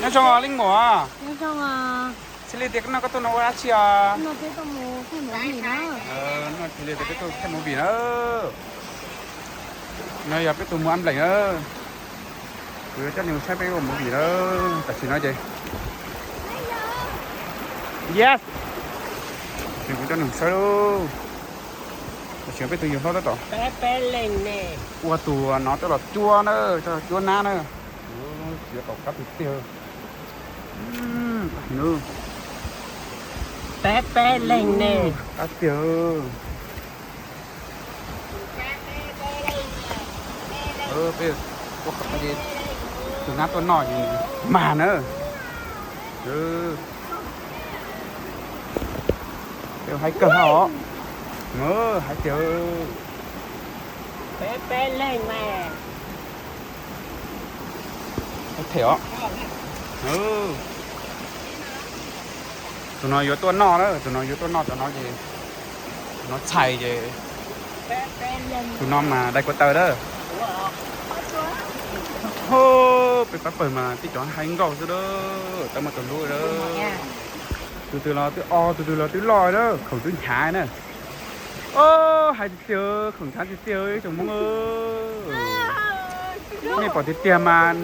Nyob zoo leej muam. Txhais li tias no koj tuaj no ua dab tsi os? Nyob zoo, txhais li tias peb tuaj thaij movie na. No yog peb tus muam Am Npleem na. Kuv yuav coj nws saib peb ua movie na. Tam sim no ces, yes, kuv coj nws saib lauj. Tam sim no peb tus yawg hlob tab tom ua tus no coj los cuab na, coj los cuab nab na. Tsis tau qab tiag tiag. Peb peb leeg ne. Qab tiag. Peb tus nab tuaj noj mag na. Peb haib kawg os. Haib tiag. Peb peb leeg ne. Them os. Tus no yuav tuaj noj na, tus no yuav tuaj noj, tus no ces, tus no txhais ces, tus no mas dai kua taw na. Peb pab pawg mas tib cov haib nkauj xwb a, tau muaj tus hlub a. Tus twg los twb o, tus twg los twb loj a, khoom twb nchav na. Haib tiag tiag, khoom nchav tiag tiag ib tsoom Hmoob. Nej pom tiag tiag mas,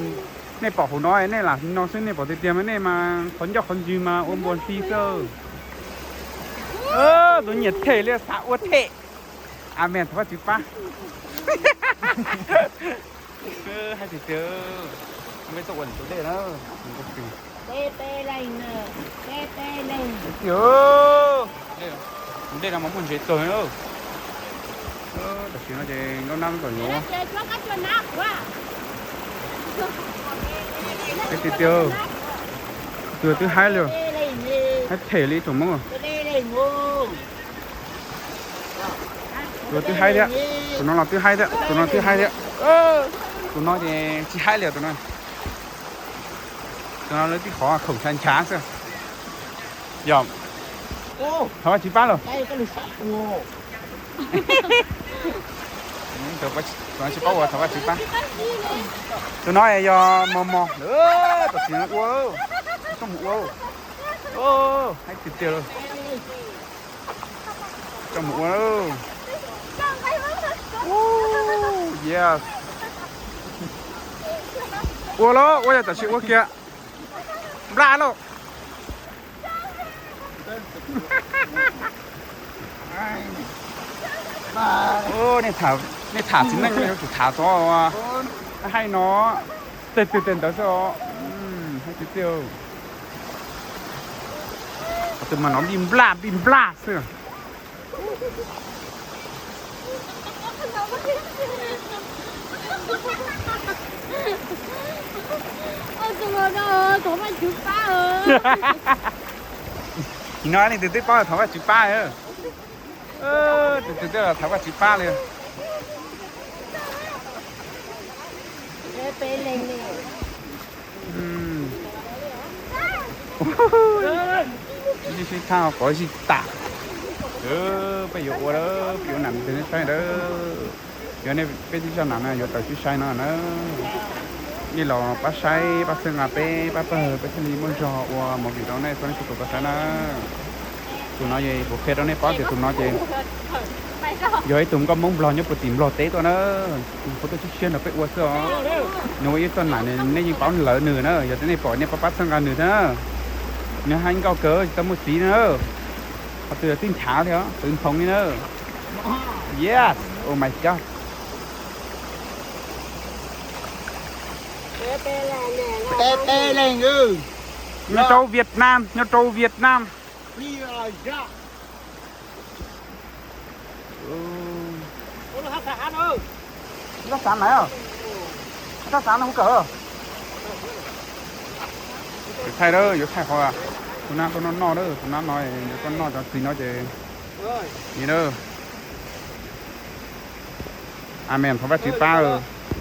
nej pom hauv no nej lam no xwb, nej pom tiag tiag mas nej mas qhov ncauj qhov ntswg mas ua npuas hli xwb. Tus nyiam them li xav ua them. Amees, thov Vajtswv pab. Haib tiag tiag. Peb tuaj ua tus dej na. Tus dej no mas muaj ntses txog. Tam sim no ces nkauj nab peb kom yuav. Haib tiag tiag. Tus twb haib li, haib them li tsoom Hmoob. Tus twb haib thiab, tus no los twb haib thiab, tus no twb haib thiab. Tus no ces tsis haib li tus no. Tus no lawv tib qhov khoom nchav nchav xwb. Yog, thov Vajtswv pab lauj. Tsis paub ua, thov Vajtswv pab. Tus no yog mos mos, tam sim no ua, coj mus ua, haib tiag tiag lauj. Coj mus ua. Yes. Ua lauj, ua yog tam sim ua kiag. Nplaj lauj. Nej tham txiv neej yuav tsum tham txog haib no, tej twg tej ntawd xwb os. Haib tiag tiag. Qhov twg mas nov npij nplaj npij nplaj xwb. No leej twg twb paub thov Vajtswv pab. Tus twg twb thov Vajtswv pab li. Sib sib thab pov zij tam. Peb yuav ua lawm, peb yuav nam nteg nej saib ntawd. Yog nej peb tib zaj nam no yuav tawm tib saib no na. Nej los pab saib pab txhawb nqa peb pab pawg peb thiaj li muaj zog ua movie rau nej txhua leej txhua tus tau saib na. Tus no kuv qhia rau nej paub tias tus no ces yog ib tug nkauj Hmoob Nplog nyob puag tim Nplog teb tuaj na. Nws kuj tuaj tshiab tshiab nrog peb ua xwb os. Nws ua ib txoj nam nej yeej paub lawv nws na, yog tias nej pom nej pab pab txhawb nqa nws thiab na. Nws hais nkauj kawg tsis tau muaj txiv na. Qhov twg twb nchav li os, twv nthoov li na. Yes, oh my god. Peb peb leeg, nyob rau Việt Nam, nyob rau Việt Nam. Xav na, xav na hu kawm. Yuav thaij, yuav thaij qhov tus nab tuaj noj noj, tus nab no yuav tuaj noj cov txiv no ces, amen, thov Vajtswv pab.